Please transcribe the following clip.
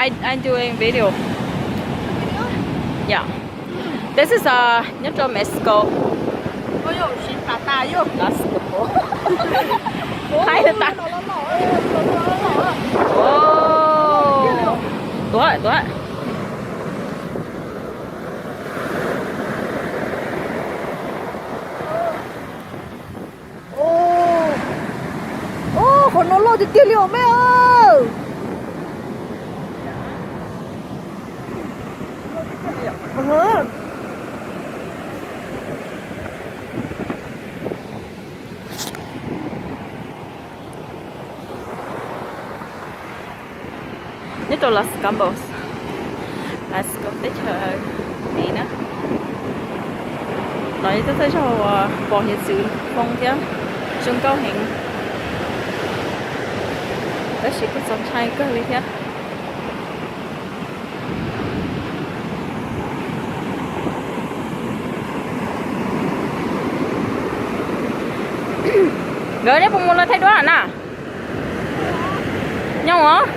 I, I'm doing video. Yeah. This is uh, nyob rau Mexico. Mexico. Hai ta. Tuaj, tuaj. Qhov no loj tiag tiag li os me. Nyob rau Los Cabos, Mexico teb chaws Mis na. No yog thawj zaug uas pom hiav txwv foo thiab zoo nkauj heev, tab sis kuj txaus ntshai kawg li thiab. Nkawd neb puas mus los thaij duab na? Nyob os.